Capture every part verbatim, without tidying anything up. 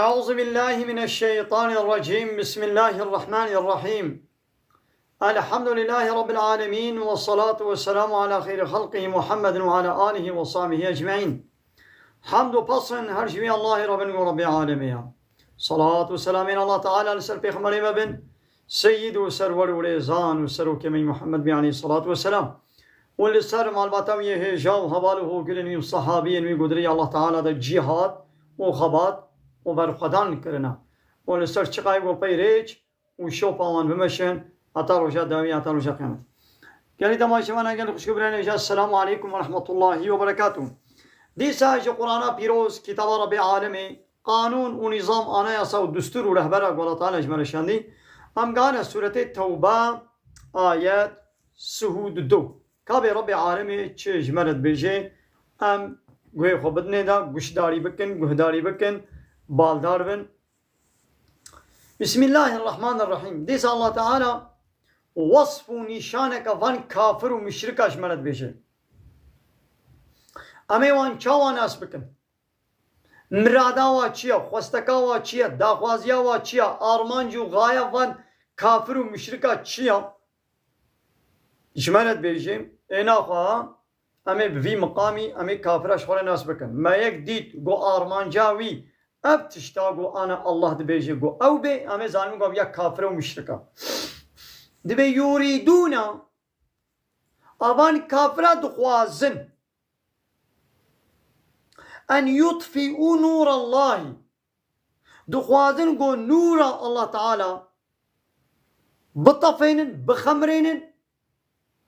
أعوذ بالله من الشيطان الرجيم. بسم الله الرحمن الرحيم. الحمد لله رب العالمين، والصلاة والسلام على خير خلقه محمد وعلى آله وصحبه أجمعين. Hamd û pesn her ji wî Allahê re bin û Rebbê alemê ya. Salat û selamên Allah Teala li ser pêxemberê me bin, seyyid û serwer û rêzan û serokê me Muhammed bî aleyhissalatu vesselam. Û li ser malbata wî yê hêja û heval û hogirên wî û sahabiyên wî ku di rêya Allah Teala de cîhad û xebat û berxwedan kirine. Û li ser çiqayê ku peyrêç û şopa wan bimeşin heta roja dawî, heta roja qiyamet. Gelî temaşevana, gelî xwişk û birayên hêja, Esselamu aleykum ve rahmetullahi ve berekatuh. Dîsa ji Qur'ana pîroz, kitaba Rebbê alemê, qanûn û nîzam, anayasa û dustûr û rehbera ku Allah Teala ji me re şandî, em gane sûretê Tewbe, ayet sih û du. Ka bê Rebbê alemê çi ji me re dibêje, em guhê xwe bidinê de, guşdarî bikin, guhdarî bikin, baldar bin. Bismillahirrahmanirrahîm. Dîsa Allah Teala wesf û nîşaneke van kafir û muşrika ji me re dibêje. Em ê wan çawa nas bikin? Mirada wa çi ye? Xwesteka wa çi ye? Daxwaziya wa çi ye? Armanc û xaya van kafir û muşrika çi ye? Ji me re dibêje, ê naxwe, em ê bi vî miqamî, em ê kafira ji xwe re nas bikin. Me yek dît, got armanca wî ev tişta, got ana Allah dibêje, got ew bê, em ê zanin, got ya kafir û muşrik e. Dibê yurîdûna, avan kafira dixwazin, en yutfîû nûrallahî, dixwazin, got nûra Allah Teala bitefênin, bixemrênin,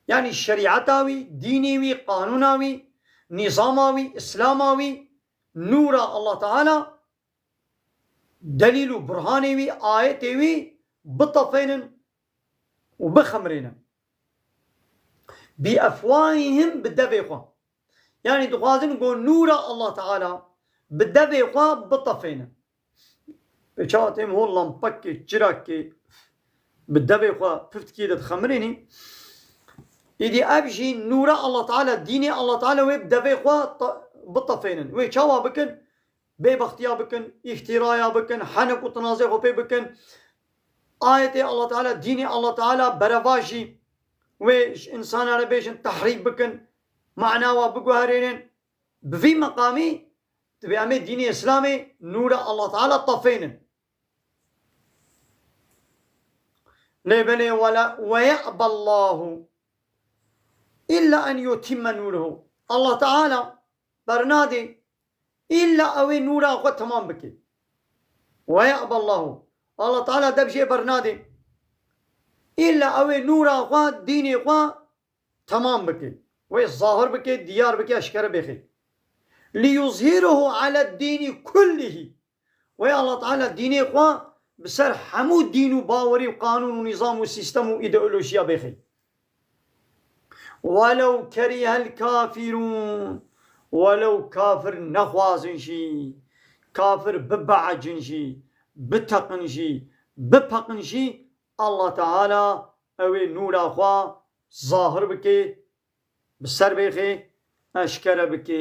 yanî şerîeta wî, dînê wî, qanûna wî, nîzama wî, îslama wî, nûra Allah Teala, delîl û burhanê wî, ayetê wî bitefênin û bixemrênin. Bi efwahihim, bi devê xwe. Yanî dixwazin ku nûra Allah Teala bi devê xwe bitefênin. Pê çawa têm hol lampekê, çirakê bi devê xwe piftikê de dixemirênî? Îdî ev jî nûra Allah Teala, dînê Allah Teala wê bi devê xwe te-, bitefênin. Wê çawa bikin? Bêbextiya bikin, îftîraya bikin, henek û tinazê xwe pê bikin. Ayetê Allah Teala, dînê Allah Teala berevajî wê ji insana re bêjin, tehrîf bikin, mana wa biguherênin. Bi vî meqamî divê em ê dînê Îslamê, nûra Allah Teala tefênin. Lê belê wela, "Ve ye'bellahu illa en yutimme nûrehu." Allah Teala bernadê, îlla ew ê nûra xwe temam bike. "Ve ye'bellahu." Allah Teala dev jê bernadê, îlla ew ê nûra xwe, dînê xwe temam bike. Wê zahir bike, diyar bike, eşkere bêxê. "Li yuzhirahu ala dîni kullihi." Wê Allah Teala dînê xwe bi ser hemû dîn û bawerî û qanûn û nîzam û sîstem û îdeolojiya bêxê. "Welew kerihel kafirûn." Welew kafir nexwazin jî, kafir bibeecin jî, biteqin jî, bipeqin jî, Allah Teala ew ê nûra xwe zahir bike, bi ser bêxê, eşkere bike.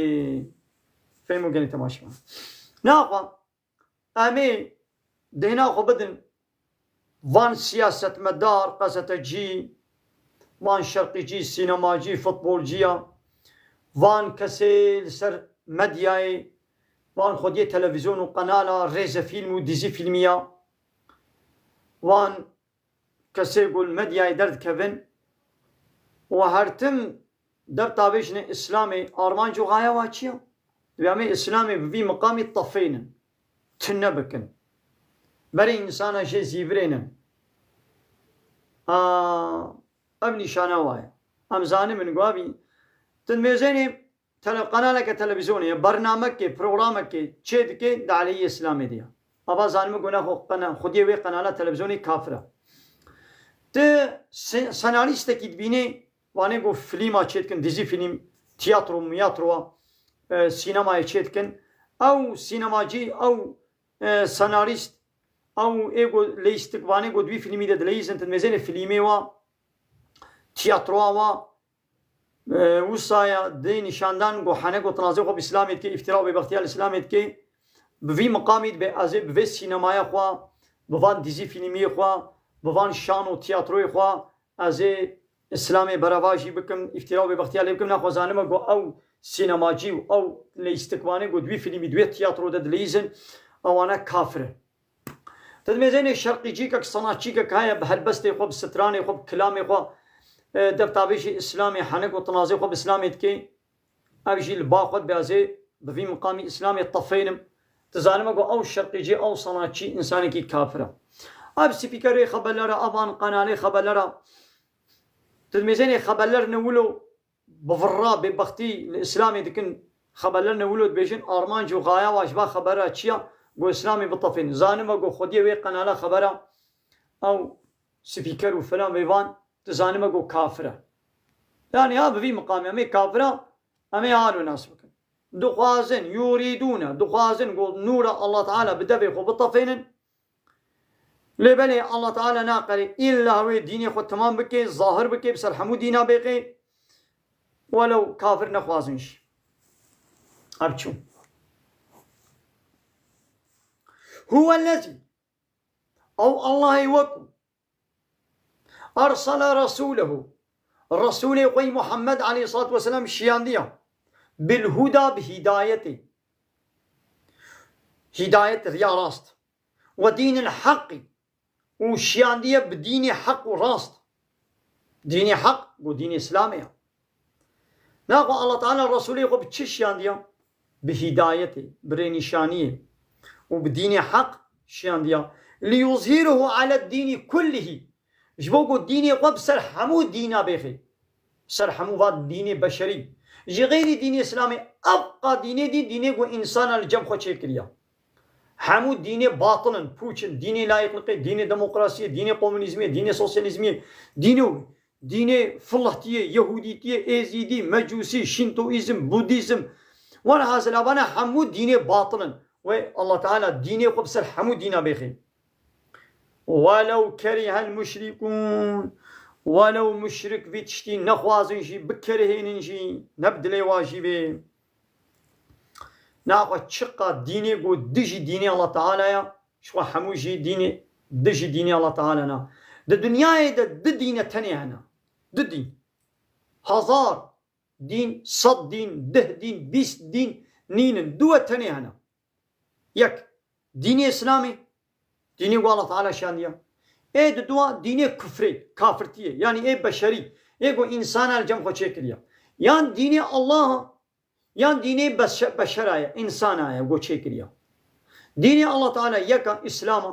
Fêm û genî temaşe. Naxwe em ê dêhna xwe bidin van siyasetmedar, gazetecî, van şerqîcî, sînemacî, futbolciya, van kesê li ser medyayê, van xwediyê televîzyon û qenala rêzefîlm û dîzî fîlmiya, van kesê ku li medyayê derdikevin û her tim dev tavêjine Îslamê, armanc û xaya wa çi ye? Divê em ê Îslamê bi vî miqamî tefênin, tune bikin. Berê însana jê zîvirênin. A, ev nîşana wa ye. Em zanibin ku abî, tu dimêzênê tele-, qenaleke televîzyonê ye, bernamekê, programekê çêdike, di aleyhî Îslamê de ye. Ava zanime ku nexwe qena-, xwediyê wê qenala televîzyonê kafir e. Ti se-, senarîstekî dibînê, vanê ku filîma çêdikin, dizî filîm, tiyatro, miyatro, e, sînemayê çêdikin. Ew sînemacî, ew, e, senarîst, ew ê ku leyîstik, vanê ku di wî filîmî de dileyîzin, ti dimêzênê filîmê wa, tiyatroa wa, e, wisa ya dê nîşandan ku henek û tinazê xwe bi Îslamê dike, îftira û bêbextiya li Îslamê dike, Bi vî miqamî dibe ez ê bi vê sînemaya xwe, bi van dîzî fîlmiyê xwe, bi van şan û tiyatroyê xwe ez ê Îslamê berevajî bikim, îftîra û bêbextiya lê bikim. Naxwe zanime ku ew sînemacî û ew leyîstikvanê ku di wî fîlmî, di wê tiyatro de dileyîzin, ewana kafir in. Di mêzênê şerqîcîkek, sanatçîkek heye, bi helbestê xwe, bi stranê xwe, bi kilamê xwe, e, dev tabêjî Îslamê henik û tinazê xwe bi Îslamê dike. Ev jî li ba xwe dibe, ez ê bi vî miqamî Îslamê tefênim. Dizanime ku ew şerqîcî, ew sanatçî, însanekî kafir e. Ev spîkerê xeberlera, evan qenalê xeberlera, di mêzênê xeberler ne wilo bi virra bêbextî li Îslamê dikin, xeberler ne wilo dibêjin, armanc û xaya wa ji va xebera çi ya? Ku Îslamê bitefên. Zanime ku xwediyê wê qenala xebera ew spîker û filan vê van, dizanime ku kafir e. Yanî ha bi vî miqamê em ê kafir e, em ê halo nas bikin. Dixwazin, yurîdûne, dixwazin ku nûra Allah Teala bi devê xwe bitefênin. Lê belê Allah Teala naxerê îlla wê dînê xwe temam bike, zahir bike, bi ser hemû dîna bêxê. Welew kafir nexwazin jî. Ev çû. Huwellezî, ew Allahê we ku ersele resûlehu, Resûlê xwe yî Muhammed aleyhissalatu vesselam şiyandiya, bil huda, bi hîdayetê, hîdayet, riya rast, we dînil heqî, û şiyandiye bi dînê heq û rast. Dînê heq, ku dînê Îslamê ye. Naxwe Allah Teala Resûlê xwe bi çi şiyandiya? Bi hîdayetê, bi rênîşaniyê û bi dînê heq şiyandiya. Liyuzhîrehu aled dînî kullihî. Ji bo ku dînê xwe bi ser hemû dîna bêxê. Ser hemû va dînê beşerî. Ji xeyrî dînê Îslamê, evqa dînê dî, dînê ku însana li cem xwe çêkiriya. Hemû dînê batil in, pûç in, dînê layîqliqê, dînê demokrasiyê, dînê komunîzmê, dînê sosyalîzmê, dînê, dînê filahtiyê, yehûdîtiyê, êzîdî, mecûsî, şîntoîzm, budîzm. Werhasil, evana hemû dînê batil in. Wê Allah Teala dînê xwe bi ser hemû dîna bêxê. Welew kerihel muşrikûn. Welew muşrik vî tiştî nexwazin jî, bikerihênin jî, ne bi dilê wa jî bê. Naxwe çiqa dînê ku dijî dînê Allah Teala ya, ji xwe hemû jî dînê dijî dînê Allah Teala na. Di dinyayê de du dîne tenê hene. Du dîn. Hezar dîn, sed dîn, deh dîn, bîst dîn nînin. Duwe tenê hene. Yek, dînê Îslamê, dînê ku Allah Teala şandiya. Ê di dua dînê kufrê, kafirtiyê, yanî ê beşerî, ê ku însana li cem xwe çêkiriya. Yan dînê Allah, yan dînê beşe-, beşera ye, însana ye, ku çêkiriya. Dînê Allah Teala yek e, Îslam e.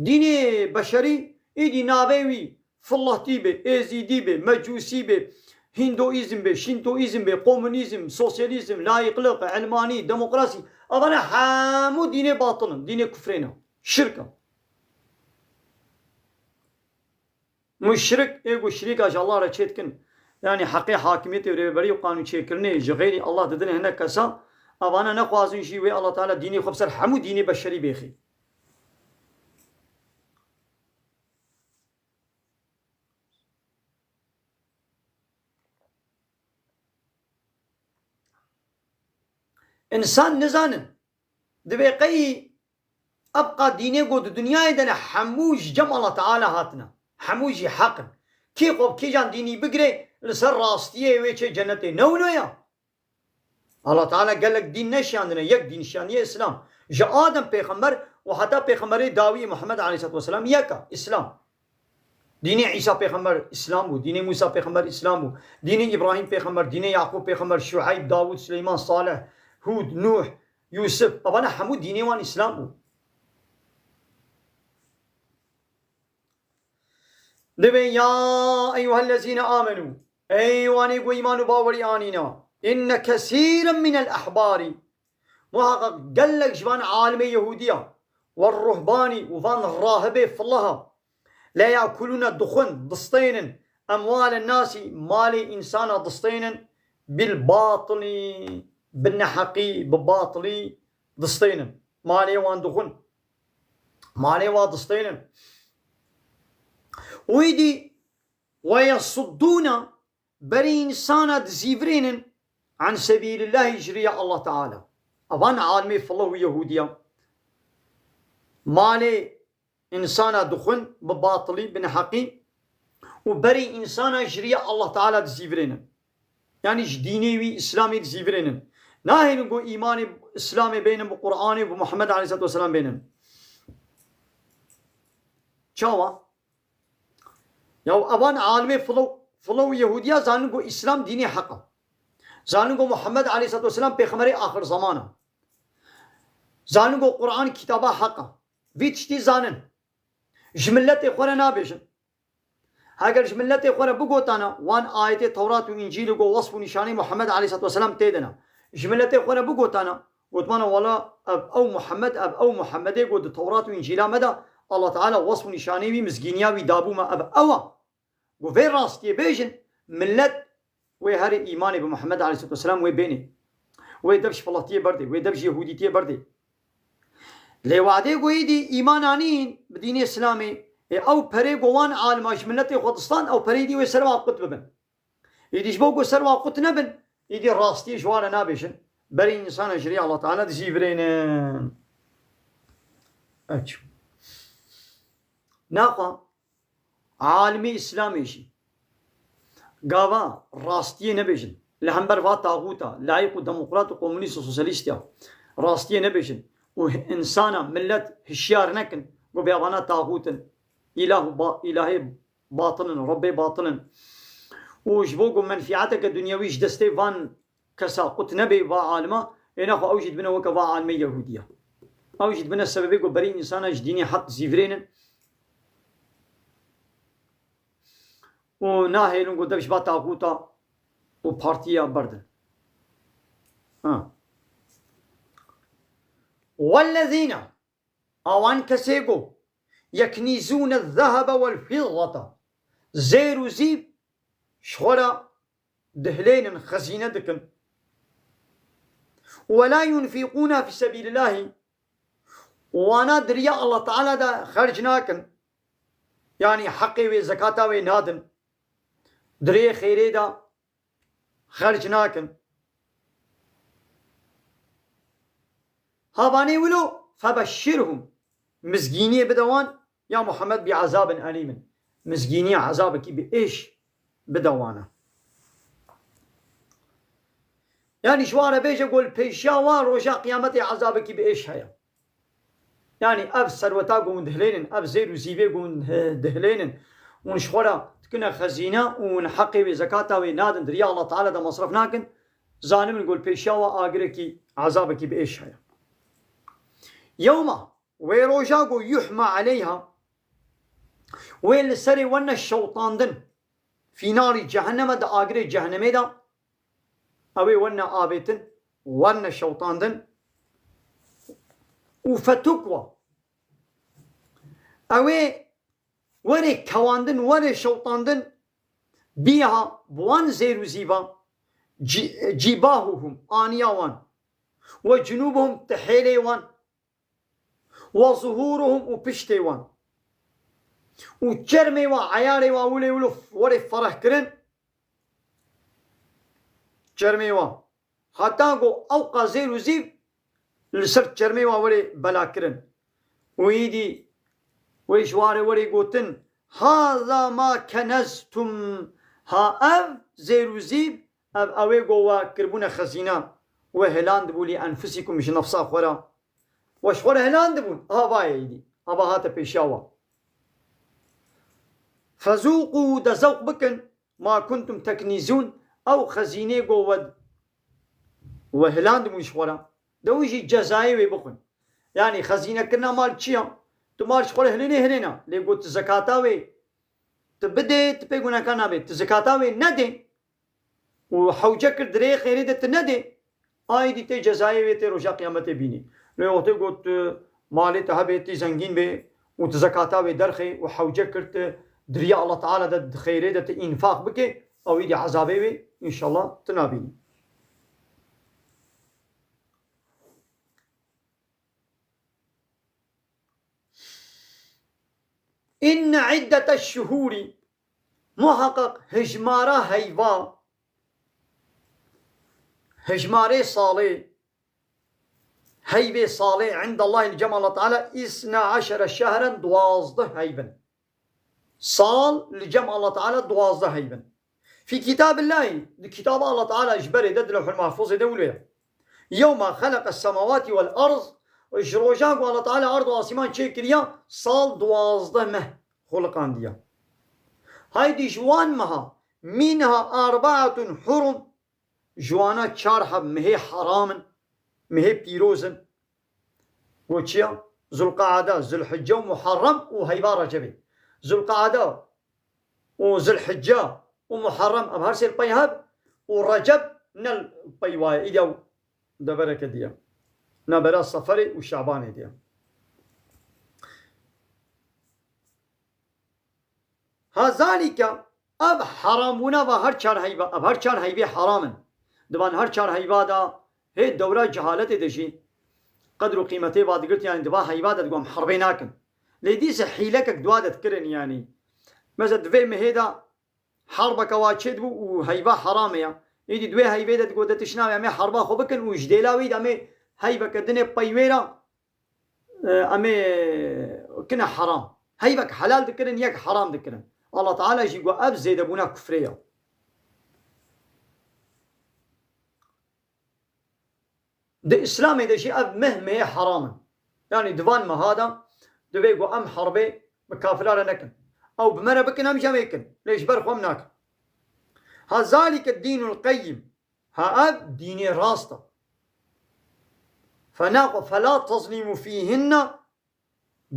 Dînê beşerî, êdî navê wî filahtî be, êzîdî be, mecûsî be, hindoîzm be, şîntoîzm be, komunîzm, sosyalîzm, layîqliq, elmanî, demokrasî. Evana hemû dînê batil in, dînê kufrê ne. Şirk in. Muşrik, ê ku şirîka ji Allah re çê dikin, yanî heqê hakimiyetê û rêveberî û qanûnçêkirinê ji xeyrî Allah didin hinek kesa, evana nexwazin jî wê Allah Teala dînê xwe bi ser hemû dînê beşerî bêxî. Însan nizanin. Divê qey evqa dînê ku di dinyayê de ne hemû ji cem Allah Teala hatine. Hemû jî heq in. Kê xwe bi kêjan dînî bigire, li ser rastiyê wê çê cennetê. Ne wilo ya? Allah Teala gelek dîn neşiyandine, yek dîn şiyandiye, Îslam. Ji Adem pêxember û heta pêxemberê dawî Muhammed aleyhisselatu vesselam yek e, Îslam. Dînê Îsa pêxember Îslam bû, dînê Mûsa pêxember Îslam bû, dînê Îbrahîm pêxember, dînê Yaqûb pêxember, Şueyb, Dawûd, Sileyman, Salih, Hûd, Nûh, Yûsif, evana hemû dînê wan Îslam bû. Divê ya eyyuhellezîne amenû, ey wanê ku îman û bawerî anîna, inne kesîren minel ehbarî, muheqeq gelek ji van alimê Yehûdiya, we ruhbanî û van rahibê filaha, le yakulûne dixwin, distênin, emwalen nasî, malê însana distênin, bil batilî, bi neheqî, bi batilî distênin. Malê wan dixwin. Malê wan distênin. Wî dî, we yesuddûne, berî însana dizîvirênin an sebîlillahî ji riya Allah Teala. Evan alimê filo û Yehûdiya malê însana dixwin bi batilî, bi neheqî û berî însana ji riya Allah Teala dizîvirênin. Yanî ji dînê wî, Îslamê dizîvirênin. Nahêlin ku îmanê Îslamê bênin, bi Qur'anê û bi Muhammed aleyhisselatu vesselam bênin. Çawa? Ya evan alimê filo, filo û Yehûdiya zanin ku Îslam dînê heq e. Zanin ku Muhammed aleyhisselatu vesselam pêxemberê axir zeman e. Zanin ku Qur'an kitaba heq e. Vî tiştî zanin. Ji miletê xwe re nabêjin. Heger ji miletê xwe re bigotana, wan ayetê Tewrat û Încîlê ku wesf û nîşanê Muhammed aleyhisselatu vesselam tê de ne. Ji miletê xwe re bigotana, gotmana, wela ev ew Muhammed, ev ew Muhammedê ku di Tewrat û Încîla me de Allah Teala wesf û nîşanê wî, mizgîniya wî dabû me, ev ew e. Ku vê rastiyê bêjin, milet wê herê îmanê bi Muhammed aleyhisselatu vesselam wê bênê. Wê dev ji filatiyê berdê, wê dev ji yehûdîtiyê berdê. Lê wadê ku êdî îman anîn bi dînê Îslamê, ê ew perê ku wan alima ji miletê xwe distan, ew perê dî wê ser wa qut bibin. Êdî ji bo ku ser wa qut nebin, êdî rastiyê ji wan re nabêjin. Berî însana ji rê Allah Teala dizîvirênin. Eç. Naxwe alimê Îslamê jî gava rastiyê nebêjin. Li hember va taxûta, layîq û demokrat û komunîst û sosyalîst ya rastiyê nebêjin û însana, milet hişyar nekin ku bê avana taxût in, îlah û ba-, îlahê batil in, Rebbê batil in. Û ji bo ku menfîeteke dunyewî ji destê van kesa qut nebê, va alima, ê nexwe ew jî dibine weke va alimê Yehûdiya. Ew jî dibine sebebê ku berî însana ji dînê heq zîvirênin. Û nahêlin ku dev ji va taxûta û partiya berdin. Ha. Wellezîne, awan kesê ku yeknîzûne zehebe wel fîzzete, zêr û zîv ji xwe re dihilênin, xezîne dikin. Wela yunfîqûna fî sebîlillahî, wana di riya Allah Teala de xerc nakin. Yanî heqê wê, zekata wê nadin. Di rê xêrê de xerc nakin. Havanê wilo, febeşşirhum, mizgîniyê bide wan, ya Muhammed, bi azabin elîmin, mizgîniyê, ezabekî bi êş bide wana. Yanî ji wan re bêje ku li pêşiya wan roja qiyametê ezabekî bi êş heye. Yanî ev serweta ku hûn dihilênin, ev zêr û zîvê ku hûn, eh, dihilênin, hûn ji xwe re dikine xezîne û hûn heqê wê, zekata wê nadin, di riya Allah Teala de mesref nakin, zanibin ku li pêşiya wan agirekî, ezabekî bi êş heye. Yewma, wê roja ku yuhma aleyha, wê li serê wene şewtandin, fî narî cehenneme, di agirê cehennemê de, ew ê wene avêtin, wene şewtandin. Û fetukwa, ew ê were kewandin, were şewtandin, biha, bi wan zêr û zîva, cî-, cîbahuhum, aniya wan, we cunûbuhum, tihêlê wan, we zuhûruhum, û piştê wan, û çermê wan, eyarê wan wile wilo were ferehkirin, çermê wan. Heta ku ew qazêr û zîv li ser çermê wan were belakirin. Û îdî wê ji wan re were gotin, "Haza ma keneztum." Ha ev zêr û zîv, ev, ew ê ku we kiribûne xezîne, we hilandibû li enfusîkum, ji nefsa xwe re. We ji xwe re hilandibûn. Ava ye îdî. Ava hate pêşiya we. Fezûqû, de zewq bikin. Ma kuntum teknîzûn, ew xezînê ku we, we hilandibûn ji xwe re, de wî jî cezayê wê bixwin. Yanî xezînekirina mal çi ya? Tu mal ji xwe re hilênê, hilêna. Lê got tu zekata wê tu bidê, tu pê gunehkar nabê. Tu zekata wê nedê û hewce kir di rê xêrê de tu nedê, Aydî tê cezayê wê tê roja qiyametê bînî. Lê wextê got, tu malê te hebê, tî zengîn bê û tu zekata wê derxê û hewce kir tu di riya Allah Teala de, di xeyrê de tu înfaq bikê, ew îdî ezabê wê înşallah tu nabînî. Inne iddete şuhûrî, muhaqqeq hijmara heyva, hijmarê salê, Heyvê salê indallahî li cem Allah Teala îsna eşere şehran, duwazdeh heyv in. Sal li cem Allah Teala duwazdeh heyv in. Fî kitâbillahî, di kitaba Allah Teala ji berê de, di Lewhul Mahfuzê de wilo ye. Yewma xeleqes semawati vel erd, ji roja ku Allah Teala erd û asîman çêkiriya, sal duwazdeh meh xuliqandiya. Haydî ji wan meha, mînha erbaetun hurum, ji wana çar heb mehê heram in, mehê pîroz in. Got çi ya? Zulqeada, Zulhicce û Muharrem û heyva Recebê. Zulqeada û Zulhicce û Muharrem, ev her sê li pey hev û Receb ne li pey wa ye. Îdî ew devereke diye. Navbera Seferê û Şabanê diye. Ha zalike, ev herambûna va her çar heyva, ev her çar heyvê heram in. Di van her çar heyva de hê dewra cehaletê de jî qedr û qîmetê va digirtin, yanî di va heyva de digot em herbê nakin. Lê dîse hîlekek di wa de dikirin, yanî. Mesela di vê mehê de herbeke wa çêdibû û heyva heramê ya. Êdî di wê heyvê de digot de tişt nabê, em ê herba xwe bikin û ji dêla wî de em ê heyveke dinê pey wê re, e, em ê kine heram. Heyvek helal dikirin, yek heram dikirin. Allah Teala jî got ev zêdebûna kufrê ya. Di Îslamê de jî ev meh mehê heram in. Yanî di van meha de divê ku em herbê bi kafira re nekin. Ew bi me re bikin, em jî em ê kin. Lê ji ber xwe em nakin. Ha zalike dînul qeyyim. Ha ev dînê rast e. Fena xwe fela tezlîmû fîhinne.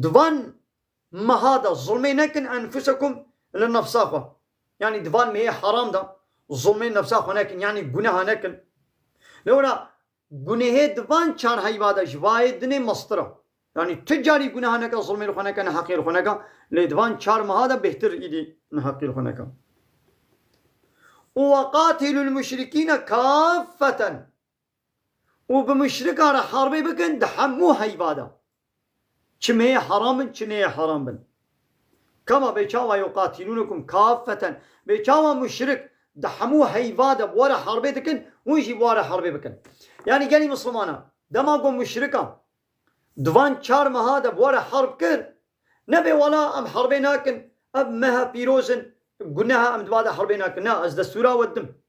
Di van meha de zulmê nekin enfusekum, li nefsa xwe. Yanî di van mehê heram de zulmê nefsa xwe nekin, yanî guneha nekin. Lewra gunehê di van çar heyva de ji vayê dinê mestir e. Yanî tu carî guneha neke, zulmê li xwe neke, neheqiyê li xwe neke, lê di van çar meha de bêhtir îdî neheqiyê li xwe neke. Û weqatilul muşrikîne kaffeten. Û bi muşrikan re herbê bikin di hemû heyva de. Çi mehê heram bin, çi neyê heram bin. Kema bê çawa yuqatilûnekum kaffeten. Bê çawa muşrik di hemû heyva de bi we re herbê dikin, hûn jî bi we re herbê bikin. Yanî gelî Mislimana, dema ku muşrika di van çar meha de bi we re herb kir, nebê wela em herbê nakin, ev meha pîroz in, guneha em di va de herbê nakin. Na, ez destûra we didim.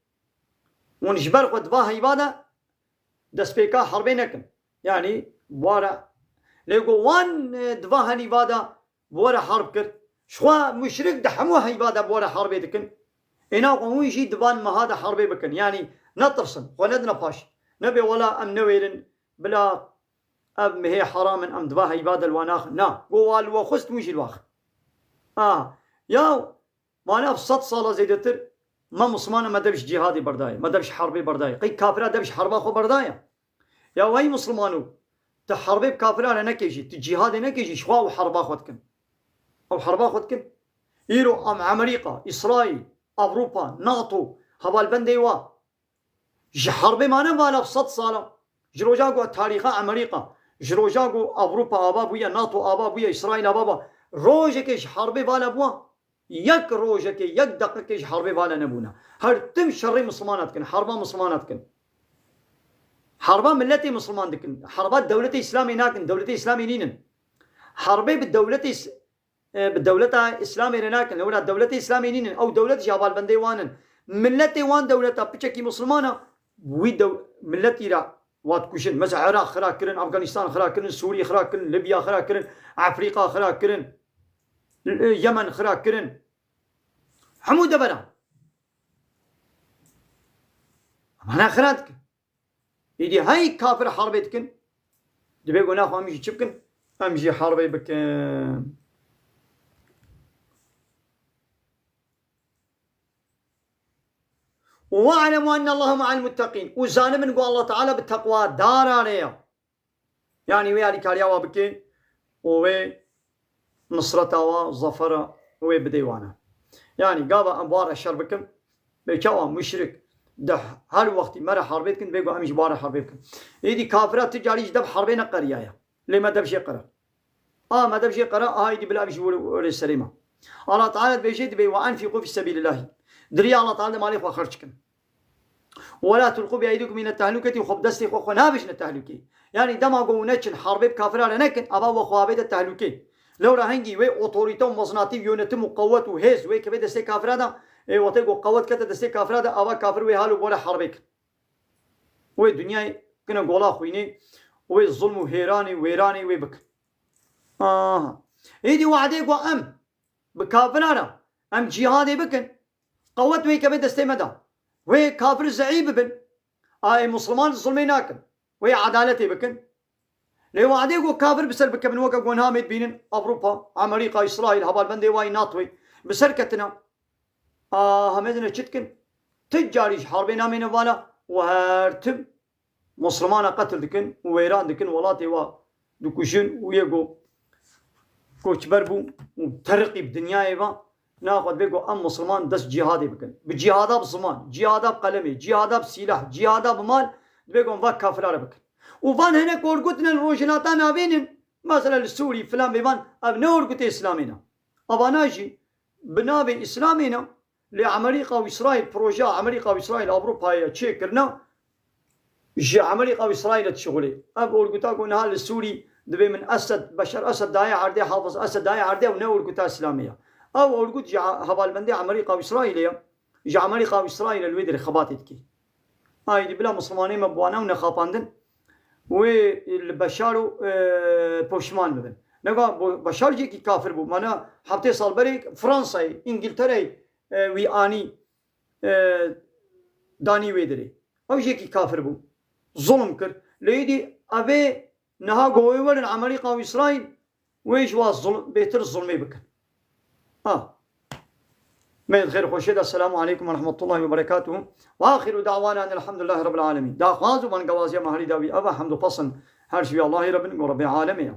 Hûn ji ber xwe di va heyva de destpêka herbê nekin. Yanî ware. Lê ku wan, e, di va henî va de bi we re herb kir. Ji xwe muşrik di hemû heyva de bi we re herbê dikin. Êna ku hûn jî di van meha de herbê bikin. Yanî netirsin, xwe nedine paş. Nebê wela em newêrin, bila ev mehê heram in, em di va heyva de li wan naxin. Na, ku wa li we xwest hûn jî li we xin. A, ya Mala ev sed sala zêdetir me Misliman e, me dev ji cîhadê berdaye, me dev ji herbê berdaye. Qey kafira dev ji herba xwe berdaye? Ya wey Mislimano, tu herbê bi kafira re nekê jî, tu cîhadê nekê jî, ji xwe ew herba xwe dikin. Ew herba xwe dikin. Îro em Amerîka, Îsraîl, Ewropa, nato, hevalbendê wa, ji herbê mane vala sed sala. Ji roja ku tarîxa Amerîka, ji roja ku Ewropa ava bûye, nato ava bûye, Îsraîl ava bû, rojekê ji herbê vala bûwa? Yek rojekê, yek deqikê ji herbê vala nebûne. Her tim şerê Mislimana dikin, herba Mislimana dikin. Herba miletê Misliman dikin. Herba dewletê Îslamê nakin, dewletê Îslamê nînin. Herbê bi dewletê Îs-, e, bi dewleta Îslamê re nakin. Lewra dewletê Îslamê nînin. Ew dewlet jî hevalbendê wan in. Miletê wan dewleta piçekî Mislimana wî dew-, miletî re wa dikujin. Mesela Iraq xira kirin, Afganîstan xira kirin, Sûrî xira kirin, Libya xira kirin, Efrîqa xira kirin, e, Yemen xira kirin. Hemû devera. Em hene xira dikin. Îdî hey kafir herbê dikin. Dibê ku naxwe em jî çi bikin? Em jî herbê bikin. Û we'lemu ennallaha ma'al mutteqîn. Û zanibin ku Allah Teala bi teqwadaran re ye. Yanî wê alîkariya wa bike û wê nisreta wa, zafera wê bidê wana. Yanî gava em bi wa re şer bikin, bê çawa muşrik di her wextî me re herbê dikin, bê ku em jî bi wa re herbê bikin. Êdî kafira tu carî ji dev herbê neqeriyaye. Lê me dev jê qere. A me dev jê qere, a êdî bila em jî were, were serê me. Allah Teala dibêje, dibê, "Ve enfîqû fî sebîlillahî." Di riya Allah Teala de malê xwe xerc kin. Wela tulqu bi eydikum île tehlûketî, xwe bi destê xwe xwe nabêjine tehlûkê. Yanî dema ku hûn neçin, herbê bi kafira re nekin, ava we xwe avête tehlûkê. Lewra hingî wê otorîte û mezinatî û yönetim û qewet û hêz wê keve destê kafira de, ê, wextê ku qewet kete destê kafira de, ava kafir wê hal û bore herbê kin. Wê dinyayê kine gola xwînê, wê zulm û hêranê, wêranê wê bikin. Aha. Êdî wadê ku em bi kafira re, em cîhadê bikin, qewet wê keve destê me de. Wê kafir zeîf bibin. Ay Musliman zulmê nakin. Wê edaletê bikin. Lê wadê ku kafir bi ser bikevin, weke ku niha me dibînin Ewropa, Amerîka, Îsraîl, hevalbendê wayî NATOyê bi ser ketine. A, hemê dine çi dikin? Ti carî ji herbê namêne vala û her tim Muslimana qetil dikin û wêran dikin, welatê wa dikujin û yê ku koçber bû û teriqî bi dinyayê ve, naxwe divê ku em Musliman dest cîhadê bikin. Bi cîhada bi ziman, cîhada bi qelemê, cîhada bi sîlah, cîhada bi mal, divê ku em va kafira re bikin. Û van hinek orgut ne li Rojhilata Navîn in, mesela li Sûrî filan bê van, ev ne orgutê Îslamê ne. Evana jî bi navê Îslamê ne, lê Amerîka û Îsraîl, projeya Amerîka û Îsraîl Ewropayê çêkirine, ji Amerîka û Îsraîlê dişixulê. Ev orguta ku niha li Sûrî divê min Esed, Beşar Esed daye erdê, Hafiz Esed daye erdê, ew ne orguta Îslamê ye. Ew orgut ji hevalbendê Amerîka û Îsraîlê ye. Ji Amerîka û Îsraîlê li wê derê xebatê dike. Aydî bila Muslimanê me bi wana û nexapandin wê li Beşar û, e, poşman bibin. Nega bo-, Beşar jêkî kafir bû. Mana heftê sal berê Fransayê, Îngiltereyê, e, wî anî, e, danî wê derê. Ew jêkî kafir bû. Zulm kir. Lê êdî evê niha ku wê werin Amerîka û Îsraîl, wê ji wa zulm, bêtir zulmê bikin. Ha. Me di xêr xweşê de. Selamu aleykum ve rahmetullahi ve berekatuhu. Ve axiru da'wana enelhamdülillahi rabbil alemin. Daxwaz û bangewaziya me herî dawî ev e, hemd û pesn her ji wî Allahî re bin, ku Rebbê alemê ye.